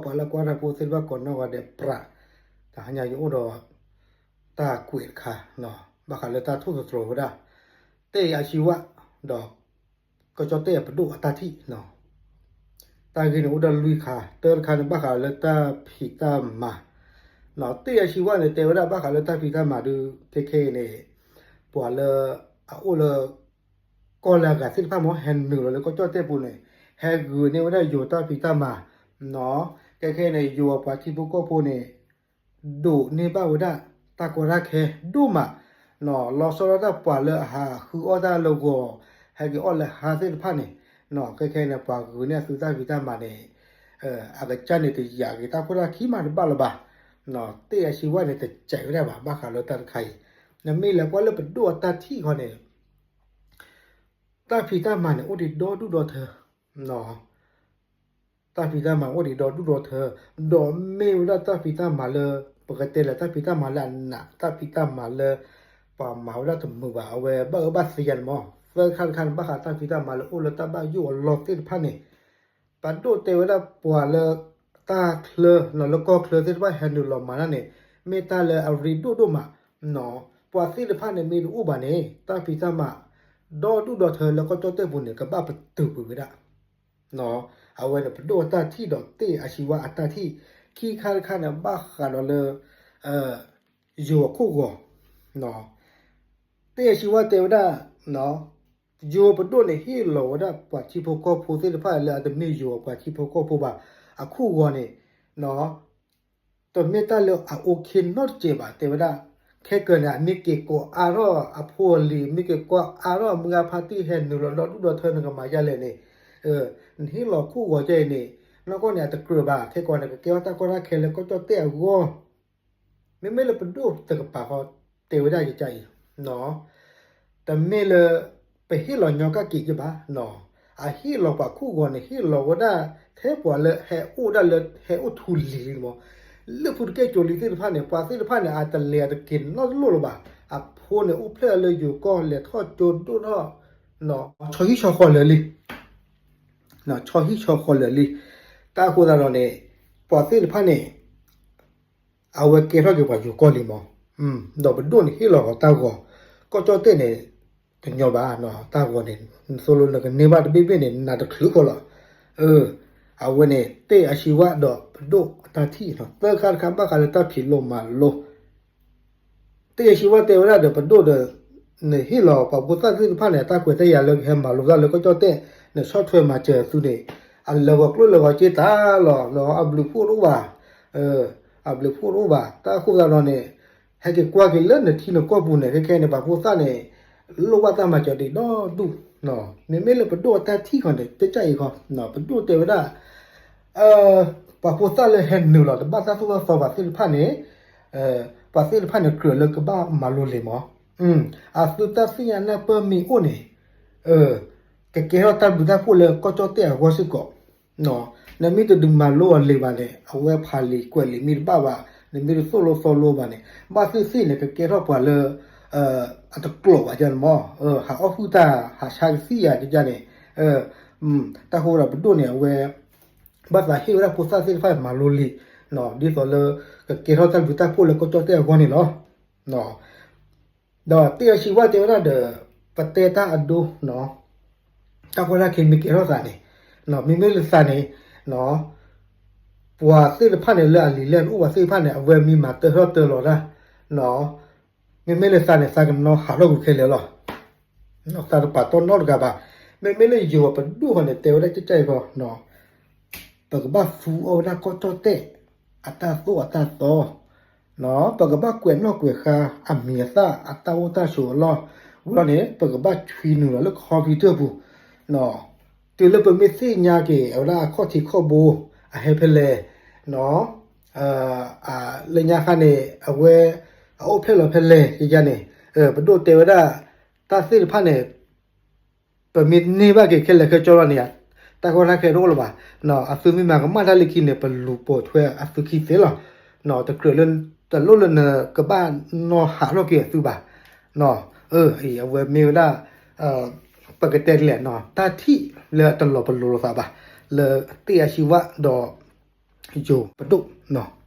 ပှၤလၢကွၢ်တၢ်ဖိသ့ၣ်တဖၣ်ကိးနီၢ်ဂၤဒဲးပြး, တဟါညါယအိၣ်ဒီး တၢ်ကွဲးတခါ, ဘၣ်ဃးလၢတၢ်ထိၣ်သတြီၤဝဲဒၣ် သ့ၣ်အၤစံဝါ ဒီး ကီၢ်ကၠီၣ်တဲၣ်ပဒိၣ်အတၢ်ထံၣ်, တၢ်ဂ့ၢ်န့ၣ်အိၣ်ဒီးလွံၢ်ခါ, တၢ်တခါန့ၣ် ဘၣ်ဃးလၢတၢ်ဖံးတၢ်မၤ, သ့ၣ်အၤစံဝါန့ၣ် တဲဝဲဒၣ်ဘၣ်ဃးလၢတၢ်ဖံးတၢ်မၤဒုး ခဲခဲအံၤန့ၣ် ပှၤလၢ အအိၣ်လၢ ကီၢ်လၢအဂၤသ့ၣ်တဖၣ်မ့ၢ် ဟဲနုာ်လီၤလၢကီၢ်ကၠီၣ်တဲၣ်ပူၤန့ၣ် ဟဲဂုာ်န့ၢ်ဝဲဒၣ်ယိၤတၢ်ဖံးတၢ်မၤ, ခဲခဲအံၤန့ၣ် ယိၤအပှၤထံဖိကီၢ်ဖိန့ၣ် ဒိးန့ၢ်ဘၣ်ဝဲဒၣ် တၢ်ကီတၢ်ခဲဒိၣ်မး, လီၤဆီဒၣ်တၢ်ပှၤလၢအဟးဃုအီၣ်တၢ်လၢဂီၤ, ဟဲက့ၤအီၣ်လၢဟါသ့ၣ်တဖၣ်န့ၣ်, ခဲခဲအံၤန့ၣ် ပှၤဂုာ်န့ၢ်အသုတၢ်ဖံးတၢ်မၤန့ၣ် အကစၢ်န့ၣ်တယာ်က့ၤတၢ်ခိၣ်တၢ်ခံမးတဘၣ်လၢၤဘၣ်, သ့ၣ်အၤစံဝါန့ၣ် တစဲးဝဲဒၣ်ဘၣ် ဘၣ်ဃးလၢတၢ်တခါအံၤ, နမ့ၢ်လဲၤကွၢ်လၢပဒိၣ်အတၢ်ထံၣ်ခီန့ၣ် တၢ်ဖံးတၢ်မၤန့ၣ် အိၣ်ဒံးဒီဒူၣ်ဒီထၢ, တၢ်ဖံးတၢ်မၤအိၣ်ဒံးဒီဒူၣ်ဒီထၢ, ဒီးမ့ၢ်ဝဲဒၣ်တၢ်ဖံးတၢ်မၤလၢ ပကတဲလၢတၢ်ဖံးတၢ်မၤလၢအနး တၢ်ဖံးတၢ်မၤလၢ ပှၤမၤဝဲဒၣ်တမုာ်ဘၣ် အဝဲဘၣ်အၢဘၣ်သီယၤန့ၣ်မ့ၢ် သၢခါတခါန့ၣ် ဘၣ်ဃးတၢ်ဖံးတၢ်မၤလၢအိၣ်လၢတၢ်ဘၣ်ယိၣ်အလီၢ်သ့ၣ်တဖၣ်န့ၣ် ပဒိၣ်တဲဝဲဒၣ်ပှၤလၢ တၢ်ချၢ လၢကီၢ်ချၢသ့ၣ်တဖၣ်ဟဲနုာ်လီၤမၤတၢ်န့ၣ် မ့ၢ်တၢ်လၢအရ့ဒိၣ်ဒိၣ်မး, ပှၤသ့ၣ်တဖၣ်န့ၣ်မ့ၢ်တအိၣ်ဘၣ်န့ၣ် တၢ်ဖံးတၢ်မၤ ဒီဒူၣ်ဒီထၢလၢကီၢ်ကၠီၣ်တဲၣ်ပူၤန့ၣ် ကဘၣ်ပတုာ်ကွံာ်ဝဲဒၣ်, အဝဲန့ၣ်ပဒိၣ်အတၢ်ထံၣ်ဒီးသ့ၣ်အၤစံဝါအတၢ်ထံၣ်, ခံခါတခါန့ၣ် ဘၣ်ဃးဒီးလၢ ယိၤအခိၣ်ဂီၤ, သ့ၣ်အၤစံဝါတဲဝဲဒၣ် ယိၤပဒိၣ်န့ၣ်ဟ့ၣ်လီၤဝဲဒၣ်ပှၤထံဖိကီၢ်ဖိသ့ၣ်တဖၣ်လၢအတမ့ၢ်ယိၤပှၤထံဖိကီၢ်ဖိဘၣ်, အခိၣ်ဂီၤန့ၣ် တမ့ၢ်တၢ်လၢအအိၣ်ခ့နီတစဲးဘၣ် တဲဝဲဒၣ်, ခဲကၢန့ၣ် အမ့ၢ်က့ၤကိးအါထီၣ်အဖိအလံၤ မ့ၢ်က့ၤကိးအါထီၣ်အမုၢ်အဖါတံၢ်ဟဲနုာ်လီၤဒီဒူၣ်ဒီထၢနကမၤယါလဲၣ်န့ၣ်, နဟ့ၣ်လီၤခိၣ်ဂီၤကဲအံၤန့ၣ် နီၢ်ကီၢ်န့ၣ် အတကြၢးဘၣ် ခဲကီန့ၣ် ကကဲထီၣ်တၢ်ကီတၢ်ခဲလၢကီၢ်ကၠီၣ်တဲၣ်အဂီၢ် မ့မ့ၢ်လၢပဒိၣ်တကပၤဃီ တဲဝဲဒၣ်ယကအံၤ, တမ့ၢ်လၢ ပဟ့ၣ်လီၤညီကၣ်က့ၤက့ဘၣ်, အဟ့ၣ်လီၤပှၤခိၣ်ဂီၤန့ၣ် ဟ့ၣ်လီၤဝဲဒၣ် ထဲပှၤလၢဟဲအိၣ်ဒၣ်လၢဟဲအိၣ်ထူလံၤလံမး, လၢဖုတကဲၣ်ကၠိလံသ့ၣ်တဖၣ်န့ၣ် ပှၤသ့ၣ်တဖၣ်န့ၣ် အတလဲၤအတက့ၤနီတလိၣ်လၢၤဘၣ်, အဖိန့ၣ်အိၣ်ဖျဲၣ်လၢယိၤကီၢ် လဲၤထီၣ်ကၠိဒိၣ်ထီၣ် ဆီဟံၣ်ဆီဃီၤလၢာ်လံ ဆီဟံၣ်ဆီဃီၤလၢာ်လံ, တၢ်အဃိသတးဒီးန့ၣ် ပှၤသ့ၣ်တဖၣ်န့ၣ် အဝဲကဲထီၣ်က့ၤပှၤယိၤကီၢ်လံမး, ဒီးပဒိၣ်န့ၣ်ဟ့ၣ်လီၤဂီၤတၢ်ဂီၤ, ကီၢ်ကၠီၣ်တဲၣ်န့ၣ် တညီဘၣ်, တၢ်ဂီၤန့ၣ် နသိၣ်လိနကန့ၢ်ဘၣ်တဘ့ၣ်ဘ့ၣ်န့ၣ် နၤတချုးဃီလီၤ, အဝဲန့ၣ် သ့ၣ်အၤစံဝါဒီးပဒိၣ်အတၢ်ထံၣ် သၢခါတခါဘၣ်ဃးလၢတၢ်ဖံးလိမၤလိ သ့ၣ်အၤစံဝါတဲဝဲဒၣ်ဒီးပဒိၣ်ဒီး နဟ့ၣ်လီၤပှၤဖိသၣ်သ့ၣ်တဖၣ်န့ၣ် အတၢ်ခွဲးတၢ်ယာ်လၢကဟဲမၤလိတၢ်လၢကီၢ်ကၠီၣ်တဲၣ် နဆီၣ်ထွဲမၤစၢၤအသုန့ၣ် အလၢာ်ဂီၤကျိၣ်လၢာ်ဂီၤစ့တၢ်လီၤ, အဘျုးဖှိၣ်တအိၣ်ဘၣ်, အဘျုးဖှိၣ်တအိၣ်ဘၣ်, တၢ်အဃိသတးဒီးန့ၣ် ဟဲက့ၤကွၢ်က့ၤလၢနထံနကီၢ်ပူၤန့ၣ် ခဲခဲန့ၣ် ပှၤဖိသၣ်န့ၣ် လိၣ်ဘၣ်တၢ်မၤစၢၤဒံးဒီဒူၣ်, မ့မ့ၢ်လၢပဒိၣ်အတၢ်ထံၣ်ခီန့ၣ် ကကၢ်အံၤခီ ပဒိၣ်တဲဝဲဒၣ် ပှၤဖိသၣ်လၢဟဲနုာ်လီၤတဘၣ်တၢ်သိၣ်တၢ်သီဘၣ်သ့ၣ်တဖၣ်န့ၣ် ပှၤသ့ၣ်တဖၣ်န့ၣ် ကြၢးလၢကဘၣ်မၤလိလံာ်မး, အသုတၢ်သ့ၣ်ညါနၢ်ပၢၢ်မ့ၢ်အိၣ်န့ၣ် ကကဲထီၣ်တၢ်ဘျုးတၢ်ဖှိၣ်လၢကီၢ်ကၠီၣ်တဲၣ်အဂီၢ်စ့ၢ်ကီး, နမ့ၢ်တဒုးမၤလိအီၤလံာ်ဘၣ်န့ၣ် အဝဲဖးလံာ်ကွဲးလံာ်မ့ၢ်တဘၣ်ဘၣ်, နမ့ၢ်တသိၣ်လိသီလိဘၣ်န့ၣ် ဘၣ်သ့ၣ်သ့ၣ်န့ၣ် ကကဲထီၣ်ပှၤလၢ အတကျိာ်ဘၣ်ယါန့ၣ်မး, ဟးအီၣ်ဟုၣ်တၢ် ဟးဆါကသံၣ်ယါကယါန့ၣ်, တၢ်ဃိဒီးပဒိၣ်န့ၣ် အဝဲ ဘၣ်သးဟ့ၣ်ဝဲဒၣ်ဖိသၣ်သ့ၣ်တဖၣ်မၤလိလံာ်, ဒ်သိးလၢ ကကဲထီၣ်တၢ်ဘျုးတၢ်ဖှိၣ်လၢကီၢ်ကၠီၣ်တဲၣ်အဂီၢ်န့ၣ်လီၤ. ဒီးသ့ၣ်အၤစံဝါတဲဝဲဒၣ်ဒီး ပတဲတၢ်အဒိ တၢ်ကီတၢ်ခဲမ့ၢ်ကဲထီၣ်သးန့ၣ်, မ့မ့ၢ်လၢသးန့ၣ် ပှၤသ့ၣ်တဖၣ်န့ၣ် လၢအလံာ်လဲၢ်တအိၣ်ဘၣ်သ့ၣ်တဖၣ်န့ၣ် အဝဲမ့ၢ်မၤတၢထီၣ်တၢလီၤတၢ်, မ့မ့ၢ်လၢသးန့ၣ် သးကနီၤဟးထီၣ်ကွံာ်ခဲလၢာ်လီၤ. သးတပာ်တီနီတဂၤဘၣ်. မ့မ့ၢ်လၢယိၤပဒိၣ်ဃီန့ၣ် တဲဝဲဒၣ်ကကၢ်အံၤဃီ, ပကဘၣ်သူအီၣ်ဝဲဒၣ်ကီၢ်ကၠီၣ်တဲၣ် အတၢ်သိၣ်အတၢ်သီ, ပကဘၣ်ကွဲးနီၣ်ကွဲးဃါ အမံၤအသၣ် အတၢ်အိၣ်တၢ်ဆိးအလီၢ်, ဝံၤလီၤန့ၣ် ပကဘၣ်ဆွံနုာ်လီၤလၢ computer ပူၤ, တုၤလၢပမ့ၢ်သ့ၣ်ညါက့ၤ အဝဲဒၣ်အခီၣ်ထံးခီၣ်ဘိ အဟဲဖဲလဲၣ်, လၢညါခါန့ၣ် အဝဲ အအိၣ်ဖဲလဲၣ်ဖဲလဲၣ် ယယါန့ၣ်, ပဒိၣ်တဲဝဲဒၣ် တၢ်သ့ၣ်တဖၣ်န့ၣ် ပမ့ၢ်န့ၢ်ဘၣ်က့ၤခဲလၢာ်ခဲဆ့လီၤန့ၣ် တၢ်ကီတၢ်ခဲတအိၣ်လၢၤဘၣ်. အသုမ့ၢ်မၤကမၣ်တၢ်လၢခံန့ၣ် ပလူၤပိာ်ထွဲအသုခံသ့လီၤ. တကြၢးလၢ တလိၣ်လၢနကဘၣ်နီၢ်ဟးထီၣ်က့ၤအသုဘၣ်. အံၤအဝဲမ့ၢ်ဝဲဒၣ် ပကတဲလဲၣ် တၢ်ထံၣ်လၢတလီၤပလိာ်လိာ်သးဘၣ် လၢသ့ၣ်အၤစံဝါဒီး ယိၤပဒိၣ်နီၤ,